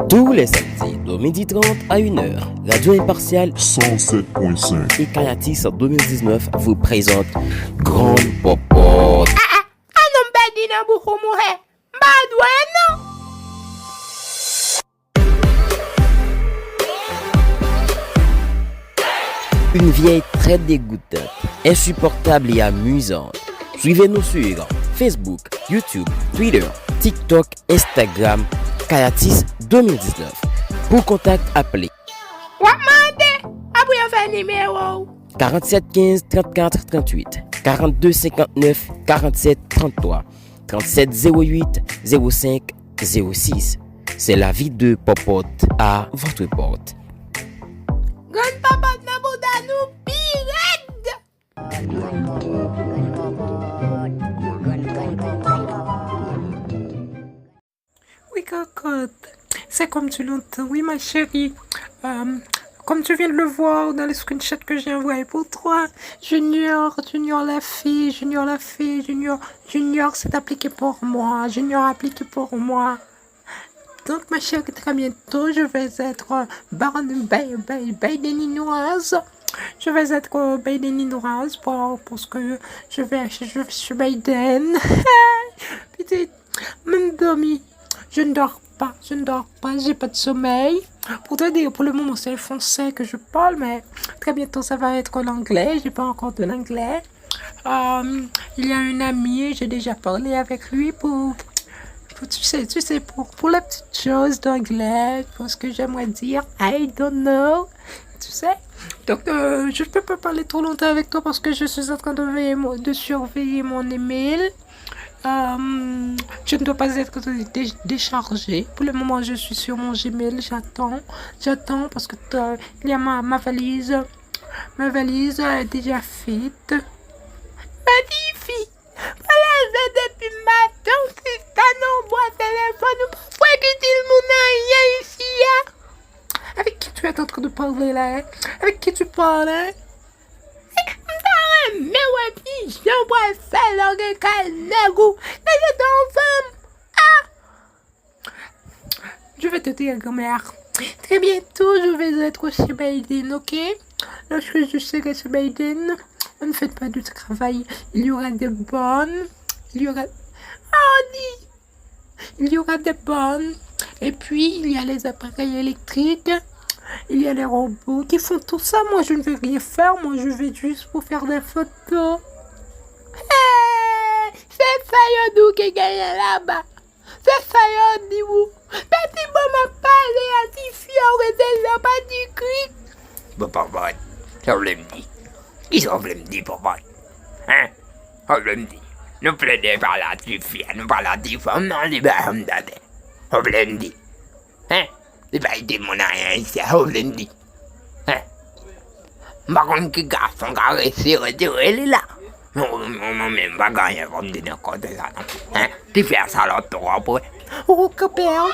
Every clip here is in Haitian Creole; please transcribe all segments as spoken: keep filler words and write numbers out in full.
Tous les samedis de midi trente à une heure, Radio Impartial cent sept point cinq et Kayatis deux mille dix-neuf vous présente Grande Popote. Ah, ah, ah, non, m pèdi nan bouch ou, monchè. M pa dwe, non. Une vieille très dégoûtante, insupportable et amusante. Suivez-nous sur Facebook, YouTube, Twitter, TikTok, Instagram, Kayatis deux mille dix-neuf. Pour contact, appelez. W ap mande, apre yo fè nimewo w. Quarante-sept quinze trente-quatre trente-huit, quarante-deux cinquante-neuf quarante-sept trente-trois, trente-sept zéro huit zéro cinq zéro six. C'est la vie de Popote à votre porte. Grann Popote nan bouda nou pi rèd. Oui, cocotte. C'est comme tu l'entends, oui, ma chérie. Euh, comme tu viens de le voir dans le screenshot que j'ai envoyé pour toi, Junior, Junior la fille, Junior la fille, Junior, Junior s'est appliqué pour moi, Junior a appliqué pour moi. Donc, ma chérie, très bientôt, je vais être, euh, Barn-, Bay-, Bay-, Baydeninoise. Je vais être, euh, Baydeninoise pour, parce que je vais, je, je suis Bayden. Petite, même dormi. Je ne dors pas, je ne dors pas, j'ai pas de sommeil. Pour te dire, pour le moment, c'est le français que je parle, mais très bientôt, ça va être l'anglais. J'ai pas encore de l'anglais. Euh, il y a un ami, j'ai déjà parlé avec lui pour, pour, tu sais, tu sais, pour, pour les petites choses d'anglais, pour ce que j'aimerais dire, I don't know, tu sais. Donc, euh, je ne peux pas parler trop longtemps avec toi parce que je suis en train de veiller mon, de surveiller mon email. Euh, je ne dois pas être dé-, déchargée. Pour le moment, je suis sur mon Gmail, j'attends, j'attends parce que, euh, il y a ma, ma valise. Ma valise est déjà faite. Mè tifi, pa leve depi maten, w sista nan bwa telefòn, ou pa fè itil moun anyen isi a. Avec qui tu es en train de parler là, hein? Avec qui tu parles, hein? M ta renmen wè kijan w pral fè lè w gen kay nèg ou. Lè se te yon fanm. Ah! Je vais te dire, grand-mère. Très bientôt, je vais être chez Biden, ok? Lorsque je serai chez Biden, ne faites pas de travail. Il y aura des bonnes. Il y aura. Oh, dis! Il y aura des bonnes. Et puis, il y a les appareils électriques. Il y a les robots qui font tout ça. Moi, je ne vais rien faire. Moi, je vais juste pour faire des photos. Hey, se sa yo di w ki genyen laba. Se sa yo di w. Peti bon, m ap pale a tifi a, ou rete la, pa di krik. Bon, Pòpòt, sa w vle m di? Kisa w vle m di, Pòpòt? Hein? Sa w vle m di? Nou plede pale a tifi a, nou pale a ti fanm nan, li pa janm tande. Sa w vle m di? Hein? Li pa ede moun anyen isi a, sa w vle m di? Hein? M pa konn ki gason ka resi retire li la. Non, non, non, men m pa gen anyen pou m di nan kote sa non. Hein? Ti fè salòp twòp wi. Oh, Kapèl,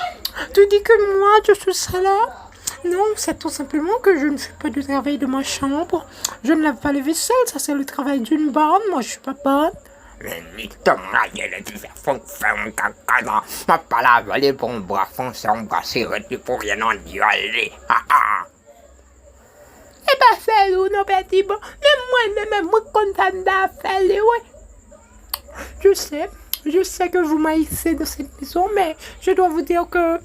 tu dis que moi, je suis salope? Non, c'est tout simplement que je ne fais pas du travail de ma chambre. Je ne lave pas les vaisselles, ça c'est le travail d'une bonne, moi je suis pas bonne. Men li tann raje lè ti fè fon fè yon kaka la. M ap pale avè li pou yon bra fonse, yon bra sirèt, li pou ryen nan dyòl li. Ah, ah. E pa sèl ou non, Peti bon. Menm mwen menm, mwen konn sa m ta fè li, wi. Je sais, je sais que vous m'haïssez dans cette maison, mais je dois vous dire que,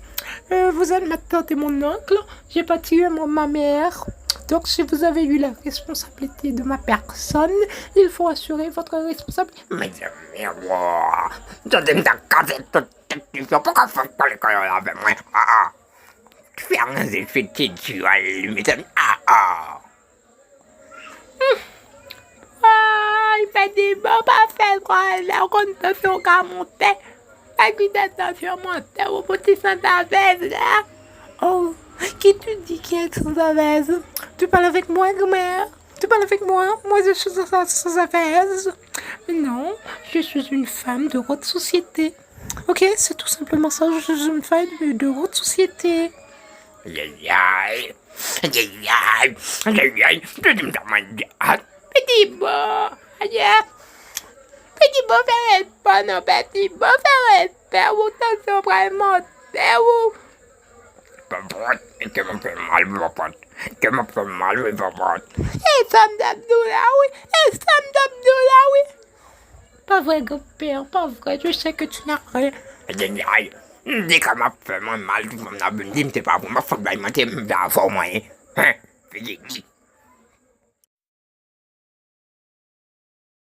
euh, vous êtes ma tante et mon oncle. J'ai pas tué mon, ma mère. Donc, si vous avez eu la responsabilité de ma personne, il faut assurer votre responsabilité. Mezanmi, wa. Tande m ta kase tout tèt ti fi a. Poukò fòk pale kreyòl avè mwen? Ah, ah. Fè ranze fiti dyòl li, mezanmi. Ah, ah. Hmm. Ay, Peti bon, pa fè l kwè lè w konn tansyon w ka monte. Pa kite tansyon monte w pou ti santavèz la. Oh, qui tu dis qui est santavèz? Tu parles avec moi, grand-mère? Tu parles avec moi? Moi, je suis sans, sans affaires. Mais non, je suis une femme de haute société. Ok, c'est tout simplement ça, je suis une femme de, de haute société. Ayayay, ayayay, ayayay, Peti m ta manje. Ah, Peti bon, ayè. Peti bon, fè respè non, Peti bon, fè respè, ou tansyon pral monte, ou. Papot, kè m ap fè mal wi papot. Kè m ap fè mal wi papot. E sa m t ap di w la wi. E sa m t ap di w la wi. Pa vre granpè, pa vre, je sais que tu n'as rien. Ayayay, m di kè m ap fè mwen mal, tout moun ap vin di m se pa vre, m ap fè bay manti, m fè avè w mwen. Hein? Figi di.